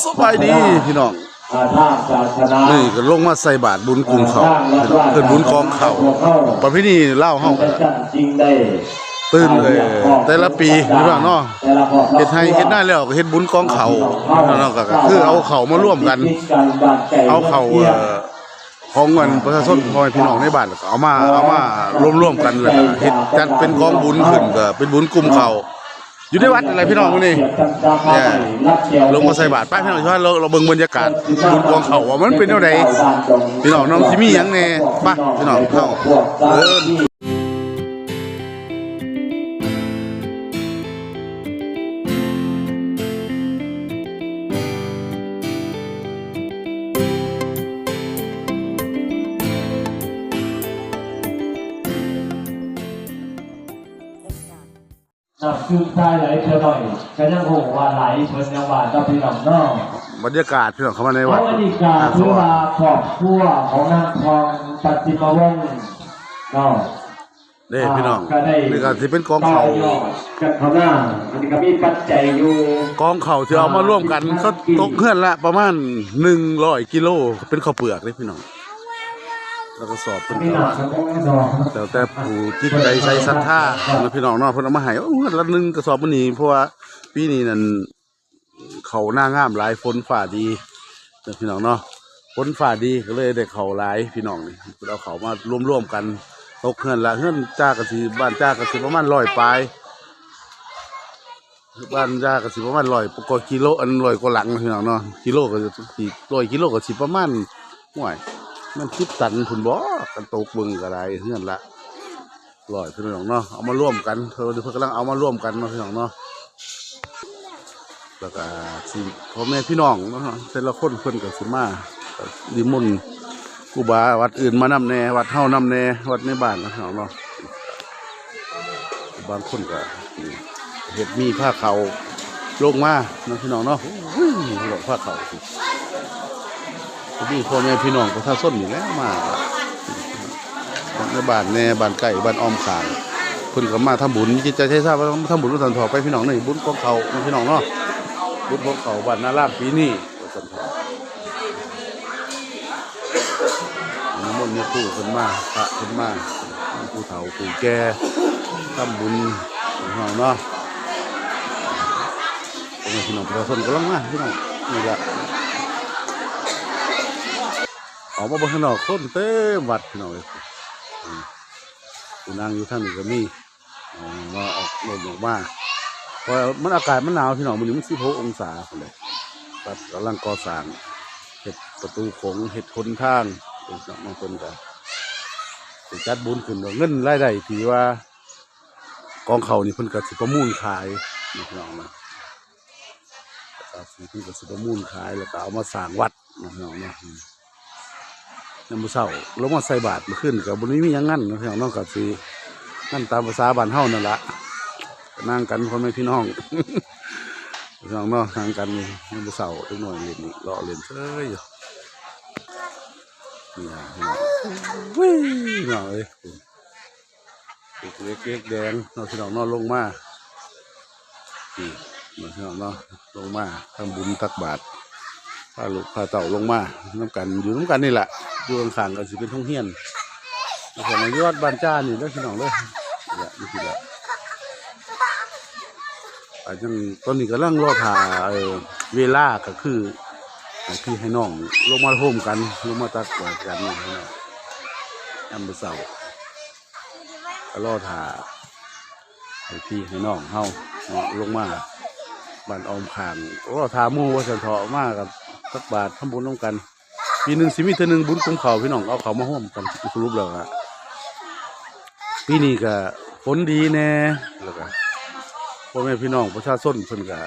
ສະບາຍດີພີ່ນ້ອງ ນີ້ກໍລົງມາໃສ່ບາດບຸນກຸ້ມເຂົ້າ ເອີ້ນບຸນກອງເຂົ້າ. ປະເພນີລາວເຮົາກໍຕື່ນ ເອີ ແຕ່ລະປີເນາະ ເຮັດໄຮ່ເຮັດນາແລ້ວກໍເຮັດບຸນກອງເຂົ້າເນາະ ກໍຄືເອົາເຂົ້າມາລວມກັນ ເອົາເຂົ້າ ເອີ ຂອງອັນປະຊາຊົນ ພໍ່ແມ່ພີ່ນ້ອງໃນບ້ານ ກໍເອົາມາ ເອົາມາລວມໆກັນ ແລ້ວກໍເຮັດຈັດເປັນກອງບຸນຂຶ້ນ ກໍເປັນບຸນກຸ້ມເຂົ້າ ຢູ່ໃນວັດນີ້ແຫຼະພີ່ນ້ອງ ມື້ນີ້ ແມ່ ລົງມາໃສ່ບາດ. ໄປພີ່ນ້ອງ ພາເຮົາເບິ່ງບັນຍາກາດບຸນກອງເຂົ້າວ່າມັນເປັນແນວໃດ ພີ່ນ້ອງເນາະ ຊິມີຫຍັງແດ່. ໄປພີ່ນ້ອງເຮົາ ເອີ. ນ້ຳຊຶມຊາຍໄຫຼເທື່ອໜ້ອຍ ກໍຍັງຮູ້ວ່າໄຫຼ ເພິ່ນຍັງວ່າເນາະພີ່ນ້ອງເນາະ. ບັນຍາກາດພີ່ນ້ອງເຂົ້າມາໃນວັດ ເອົາ ອັນນີ້ກໍຖືວ່າຄອບຄົວຂອງນາງທອງ ປັດສິມະວົງ ເນາະ ເດ້ພີ່ນ້ອງ ອ່າ ກໍໄດ້ ນີ້ກໍຊິເປັນກອງເຂົ້າ ຕໍ່ຍອດກັນເຂົ້າມາ ອັນນີ້ກໍມີປັດໄຈຢູ່ ກອງເຂົ້າທີ່ເອົາມາລວມກັນ ອ່າ ກໍຕົກເຮືອນລະປະມານໜຶ່ງຮ້ອຍກິໂລ ເປັນເຂົ້າເປືອກເດ້ພີ່ນ້ອງ. ແລ້ວກະສອບເພິ່ນກໍແລ້ວແຕ່ຜູ້ຈິດໃຈໃສ່ສັດທາເນາະພີ່ນ້ອງເນາະ ເພິ່ນເອົາມາໃຫ້ ໂອ້ ເຮືອນລະໜຶ່ງກະສອບມື້ນີ້ ເພາະວ່າປີນີ້ນັ້ນເຂົ້ານາງາມຫຼາຍ ຝົນຟ້າດີເນາະພີ່ນ້ອງເນາະ ຝົນຟ້າດີກໍເລີຍໄດ້ເຂົ້າຫຼາຍພີ່ນ້ອງ. ນີ້ເພິ່ນເອົາເຂົ້າມາລວມໆກັນ ຕົກເຮືອນລະ ເຮືອນຈ້າກະຊິ ບ້ານຈ້າກະຊິປະມານຮ້ອຍປາຍ ບ້ານຢາກໍຊິປະມານຮ້ອຍກວ່າກິໂລ ອັນ ຮ້ອຍກວ່າຫຼັງເນາະພີ່ນ້ອງເນາະ ກິໂລກໍຊິ ຮ້ອຍກິໂລກໍຊິປະມານ ໂອ້ຍ ແມ່ນສິບຕັນພຸ້ນບໍ ຄັນຕົກເບິ່ງກໍໄດ້ ເຮືອນລະຮ້ອຍ ພີ່ນ້ອງເນາະ ເອົາມາລວມກັນ ເພິ່ນ ເພິ່ນກຳລັງເອົາມາລວມກັນເນາະ ພີ່ນ້ອງເນາະ. ແລ້ວກໍຊິ ພໍ່ແມ່ພີ່ນ້ອງເນາະ ແຕ່ລະຄົນເພິ່ນກໍຊິມາ ນິມົນຄູບາວັດອື່ນມານຳແດ່ ວັດເຮົານຳແດ່ ວັດໃນບ້ານເນາະ ພີ່ນ້ອງເນາະ. ບາງຄົນກໍເຮັດມີພາເຂົ້າລົງມາເນາະ ພີ່ນ້ອງເນາະ ໂອ້ຍ ພາເຂົ້າ ກໍມີພໍ່ແມ່ພີ່ນ້ອງປະຊາຊົນນີ້ແຫຼະມາ ໃນບ້ານແດ່ ບ້ານໃກ້ ບ້ານອ້ອມຂ້າງ ເພິ່ນກໍມາທຳບຸນ ມີຈິດໃຈໃສ່ສັດທາມາທຳບຸນວ່າຊັ້ນເຖາະ ໄປພີ່ນ້ອງເນາະ ບຸນກອງເຂົ້າເນາະ ພີ່ນ້ອງເນາະ ບຸນກອງເຂົ້າບ້ານນາລາມປີນີ້ວ່າຊັ້ນເຖາະ. ນິມົນຍາຄູເພິ່ນມາ ພະເພິ່ນມາ ຜູ້ເຖົ້າຜູ້ແກ່ທຳບຸນຂອງເຮົາເນາະ. ພໍ່ແມ່ພີ່ນ້ອງປະຊາຊົນກຳລັງມາພີ່ນ້ອງ ນີ້ລະ ອອກມາເບິ່ງຂ້າງນອກ ຄົນເຕັມວັດພີ່ນ້ອງເອີຍ ອືມ ຜູ້ນັ່ງຢູ່ທາງນີ້ກໍມີ. ເອີ ວ່າອອກລົມອອກມາ ເພາະວ່າມັນ ອາກາດມັນໜາວພີ່ນ້ອງ ມື້ນີ້ມັນສິບຫົກອົງສາພຸ້ນແຫຼະ ກຳລັງກໍ່ສ້າງ ເຮັດປະຕູໂຂງ ເຮັດຫົນທາງ ເພິ່ນກໍໄດ້ຈັດບຸນຂຶ້ນ ເງິນລາຍໄດ້ທີ່ວ່າກອງເຂົ້ານີ້ ເພິ່ນກໍຊິປະມູນຂາຍເນາະ ພີ່ນ້ອງເນາະ ກໍຊິ ເພິ່ນກໍຊິປະມູນຂາຍ ແລ້ວກໍເອົາມາສ້າງວັດເນາະ ພີ່ນ້ອງເນາະ. ຍາມມື້ເຊົ້າລົງມາໃສ່ບາດ ມື້ຄືນກໍບໍ່ໄດ້ມີຫຍັງງານເນາະ ພີ່ນ້ອງເນາະ ກໍຊິງານຕາມພາສາບ້ານເຮົານັ້ນລະ ນັ່ງກັນພໍ່ແມ່ພີ່ນ້ອງ ພີ່ນ້ອງເນາະ ນັ່ງກັນ ຍາມມື້ເຊົ້າເດັກນ້ອຍຫຼິ້ນ ເລາະຫຼິ້ນເຊີຍຢູ່ ນີ້ລະ ພີ່ນ້ອງ ເອີຍ ເດັກເລັກເດັກແດງເນາະ ພີ່ນ້ອງເນາະ ລົງມາ ນີ້ເນາະ ພີ່ນ້ອງເນາະ ລົງມາທຳບຸນຕັກບາດ ພາລູກພາເຕົ້າລົງມານຳກັນ ຢູ່ນຳກັນນີ້ລະ ຢູ່ຂ້າງໆກໍຊິເປັນໂຮງຮຽນ ແລ້ວກໍມາຢູ່ວັດບ້ານຈານີ້ເດີ ພີ່ນ້ອງເດີ ນີ້ລະ ນີ້ລະ ອາ ຍັງ ຕອນນີ້ກຳລັງລໍຖ້າ ເອີ ເວລາກໍຄືໃຫ້ພີ່ໃຫ້ນ້ອງລົງມາໂຮມກັນ ລົງມາຕັກບາດກັນ ຍາມມື້ເຊົ້າ ກໍລໍຖ້າໃຫ້ພີ່ໃຫ້ນ້ອງເຮົາເນາະ ລົງມາບ້ານອ້ອມຂ້າງ ລໍຖ້າໝູ່ວ່າຊັ້ນເຖາະ ມາກັບຕັກບາດທຳບຸນນຳກັນ. ປີໜຶ່ງຊິມີເທື່ອໜຶ່ງບຸນກຸ້ມເຂົ້າ ພີ່ນ້ອງ ເອົາເຂົ້າມາໂຮມກັນ ສະຫຼຸບແລ້ວກະ ປີນີ້ກະຝົນດີແດ່ ແລ້ວກະ ພໍ່ແມ່ພີ່ນ້ອງປະຊາຊົນເພິ່ນກະ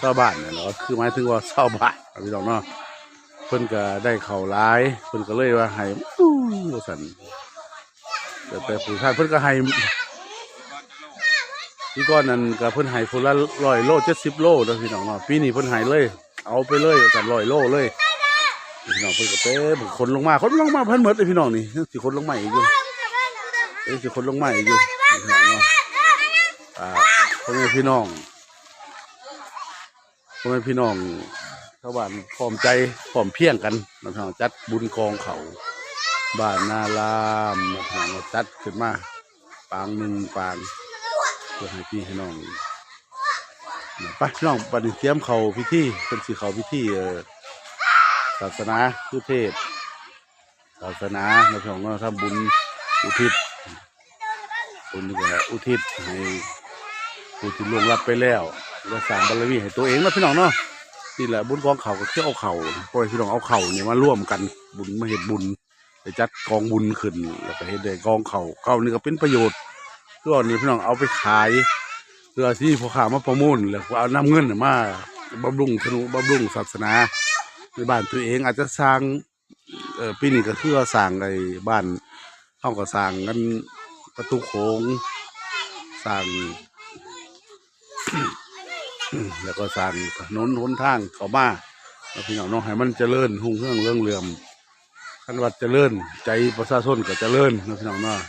ຊາວບ້ານນັ້ນແຫຼະ ຄືໝາຍເຖິງວ່າຊາວບ້ານ ພີ່ນ້ອງເນາະ ເພິ່ນກະໄດ້ເຂົ້າຫຼາຍ ເພິ່ນກະເລີຍວ່າໃຫ້ ໂອ້ຍ ວ່າຊັ້ນ ແຕ່ ແຕ່ຜູ້ຊາຍເພິ່ນກໍໃຫ້ ປີກ່ອນນັ້ນກໍເພິ່ນໃຫ້ຜູ້ລະຮ້ອຍໂລ ເຈັດສິບໂລເດີພີ່ນ້ອງເນາະ ປີນີ້ເພິ່ນໃຫ້ເລີຍ ເອົາໄປເລີຍວ່າຊັ້ນ ຮ້ອຍໂລເລີຍ ພີ່ນ້ອງ ເພິ່ນກໍເຕັມ ຂົນລົງມາ ຂົນລົງມາບໍ່ທັນໝົດເດ້ພີ່ນ້ອງ ນີ້ຍັງຊິຂົນລົງມາອີກຢູ່ ຍັງຊິຂົນລົງມາອີກຢູ່ ພີ່ນ້ອງເນາະ ອ່າ ພໍ່ແມ່ພີ່ນ້ອງ ພໍ່ແມ່ພີ່ນ້ອງຊາວບ້ານພ້ອມໃຈພ້ອມພຽງກັນເນາະ ພີ່ນ້ອງ ຈັດບຸນກອງເຂົ້າບ້ານນາລາມເນາະ ພີ່ນ້ອງເນາະ ຈັດຂຶ້ນມາປາງໜຶ່ງປາງ ເພື່ອໃຫ້ພີ່ໃຫ້ນ້ອງ ໄປພີ່ນ້ອງ ບັດນີ້ຕຽມເຂົ້າພິທີ ເພິ່ນຊິເຂົ້າພິທີ ເອີ ສາສະໜາ ຄືເທດ ສາສະໜາເນາະ ພີ່ນ້ອງເນາະ ທຳບຸນອຸທິດ ບຸນນີ້ກໍອຸທິດໃຫ້ຜູ້ທີ່ລ່ວງລັບໄປແລ້ວ ແລະ ສ້າງບາລະມີໃຫ້ຕົວເອງເນາະ ພີ່ນ້ອງເນາະ. ນີ້ແຫຼະບຸນກອງເຂົ້າ ກໍຄືເອົາເຂົ້າ ພໍ່ແມ່ພີ່ນ້ອງເອົາເຂົ້ານີ້ມາລວມກັນ ບຸນ ມາເຮັດບຸນ ໄດ້ຈັດກອງບຸນຂຶ້ນ ແລ້ວກໍເຮັດໄດ້ກອງເຂົ້າ ເຂົ້ານີ້ກໍເປັນປະໂຫຍດ ຄືວ່ານີ້ພີ່ນ້ອງເອົາໄປຂາຍ ເພື່ອຊິມີພໍ່ຄ້າມາປະມູນ ແລ້ວກໍເອົານຳເງິນມາບຳລຸງທະນຸ ບຳລຸງສາສະໜາໃນບ້ານຕົວເອງ ອາດຈະສ້າງ ເອີ ປີນີ້ກໍຄືວ່າສ້າງໄອ້ບ້ານ ເຮົາກໍສ້າງກັນປະຕູໂຂງ ສ້າງ ແລ້ວກໍສ້າງຖະໜົນຫົນທາງເຂົ້າມາເນາະ ພີ່ນ້ອງເນາະ ໃຫ້ມັນຈະເລີນຮຸ່ງເຮືອງເຫຼືອງເຫຼື້ອມ. ຄັນວັດຈະເລີນ ໃຈປະຊາຊົນກໍຈະເລີນເນາະ ພີ່ນ້ອງເນາະ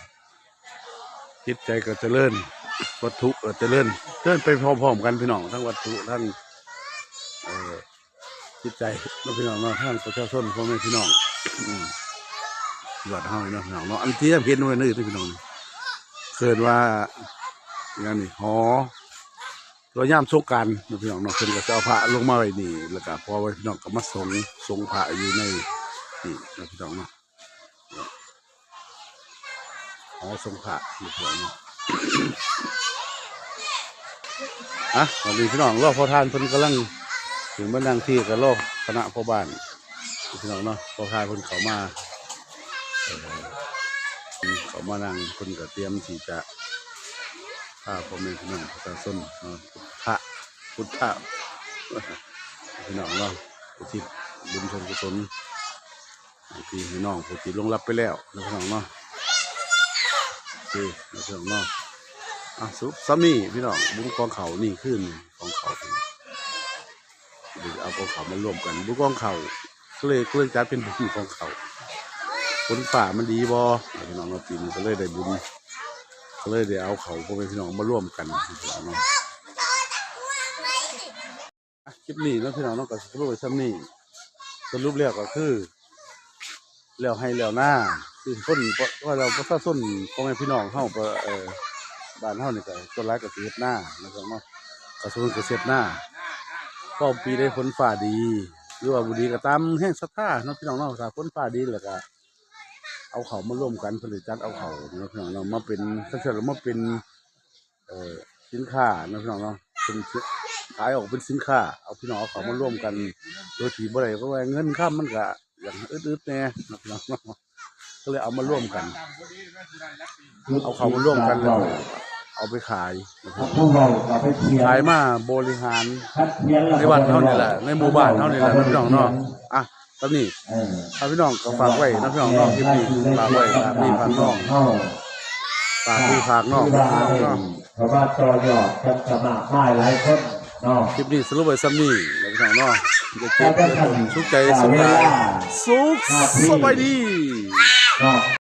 ຈິດໃຈກໍຈະເລີນ ວັດຖຸກໍຈະເລີນ ເລີນໄປພ້ອມໆກັນ ພີ່ນ້ອງ ທັງວັດຖຸ ທັງ ເອີ ຈິດໃຈເນາະ ພີ່ນ້ອງເນາະ ທາງປະຊາຊົນ ພໍ່ແມ່ພີ່ນ້ອງ ອືມ ວັດເຮົານີ້ເນາະ ພີ່ນ້ອງເນາະ ອັນທີ່ເຫັນໄວ້ນີ້ ພີ່ນ້ອງ ເອີ້ນວ່າຫຍັງນີ້ ຫໍ ແລ້ວຍາມສົງການເນາະ ພີ່ນ້ອງເນາະ ເພິ່ນກໍຈະເອົາພະລົງມາໄວ້ນີ້ ແລ້ວກໍພໍ່ແມ່ພີ່ນ້ອງກໍມາສົງ ສົງພະຢູ່ໃນນີ້ເນາະ ພີ່ນ້ອງເນາະ. ຫໍສົງພະຢູ່ແຖວນີ້ ອະ ຕອນນີ້ພີ່ນ້ອງ ລໍພໍ່ທ່ານເພິ່ນກຳລັງຂຶ້ນມານັ່ງທີ່ ກໍລໍຄະນະພໍ່ບ້ານ ພີ່ນ້ອງເນາະ ພໍ່ທ່ານເພິ່ນເຂົ້າມາ ເອີ ເຂົ້າມານັ່ງ ເພິ່ນກໍຕຽມທີ່ຈະພາພໍ່ແມ່ພີ່ນ້ອງປະຊາຊົນເນາະ ພຸດທະ ພຸດທະ ພີ່ນ້ອງເນາະ ອຸທິດບຸນສ່ວນກຸສົນ ໃຫ້ພີ່ໃຫ້ນ້ອງຜູ້ທີ່ລ່ວງລັບໄປແລ້ວເນາະ ພີ່ນ້ອງເນາະ ໂອເຄເນາະ ພີ່ນ້ອງເນາະ ອ່ະ ສະຫຼຸບສ່ຳນີ້ພີ່ນ້ອງ ບຸນກອງເຂົ້ານີ້ຄືນີ້ ກອງເຂົ້າ ເອົາກອງເຂົ້າມາລວມກັນ ບຸນກອງເຂົ້າ ກໍເລີຍ ກໍເລີຍຈັດເປັນບຸນກອງເຂົ້າ ຝົນຟ້າມັນດີບໍ່ ພີ່ນ້ອງເນາະ ປີນີ້ກໍເລີຍໄດ້ບຸນ ກໍເລີຍໄດ້ເອົາເຂົ້າພໍ່ແມ່ພີ່ນ້ອງມາລວມກັນ ພີ່ນ້ອງເນາະ. ອ່ະ ຄລິບນີ້ເນາະ ພີ່ນ້ອງເນາະ ກໍສະຫຼຸບໄວ້ສ່ຳນີ້ ສະຫຼຸບແລ້ວກໍຄື ແລ້ວໄຮ່ແລ້ວນາ ຄືຄົນ ວ່າແລ້ວປະຊາຊົນ ພໍ່ແມ່ພີ່ນ້ອງເຮົາ ເອີ ບ້ານເຮົານີ້ກໍສ່ວນຫຼາຍກໍຊິເຮັດນາເນາະ ພີ່ນ້ອງເນາະ ກໍສ່ວນກໍເຮັດນາ ພໍປີໃດຝົນຟ້າດີ ຫຼືວ່າບໍ່ດີກໍຕາມແຮງສັດທາເນາະ ພີ່ນ້ອງເນາະ ຖ້າຝົນຟ້າດີແລ້ວກໍເອົາເຂົ້າມາລວມກັນ ເພິ່ນໄດ້ຈັດເອົາເຂົ້າເນາະ ພີ່ນ້ອງເນາະ ມາເປັນ ຄັນຊັ້ນລະມາເປັນ ເອີ ສິນຄ້າເນາະ ພີ່ນ້ອງເນາະ ເປັນ ຂາຍອອກເປັນສິນຄ້າ ເອົາ ພີ່ນ້ອງເອົາເຂົ້າມາລວມກັນ ໂດຍທີ່ບໍ່ໄດ້ ເພາະວ່າເງິນຄຳມັນກະຢາກອຶດໆແດ່ເນາະ ພີ່ນ້ອງເນາະ ກໍເລີຍເອົາມາລວມກັນ ເອົາເຂົ້າມາລວມກັນ ແລ້ວເອົາໄປຂາຍ ຂາຍມາບໍລິຫານໃນວັດເຮົານີ້ແຫຼະ ໃນໝູ່ບ້ານເຮົານີ້ແຫຼະ ພີ່ນ້ອງເນາະ ອ່ະ ສ່ຳນີ້ ເອີ ພີ່ນ້ອງກໍຝາກໄວ້ເນາະ ພີ່ນ້ອງເນາະ ຄລິບນີ້ຝາກໄວ້ ຝາກພີ່ຝາກນ້ອງ ຝາກພີ່ຝາກນ້ອງ ພີ່ນ້ອງເນາະ ເຂົ້າມາຕໍ່ຍອດກັນສະໝັກຫຼາຍໆຄົນເນາະ ຄລິບນີ້ສະຫຼຸບໄວ້ສ່ຳນີ້ເນາະ ພີ່ນ້ອງເນາະ ຢ່າເຈັບຢ່າຈົນ ສຸກໃຈສຸກກາຍ ສຸກສະບາຍດີເນາະ.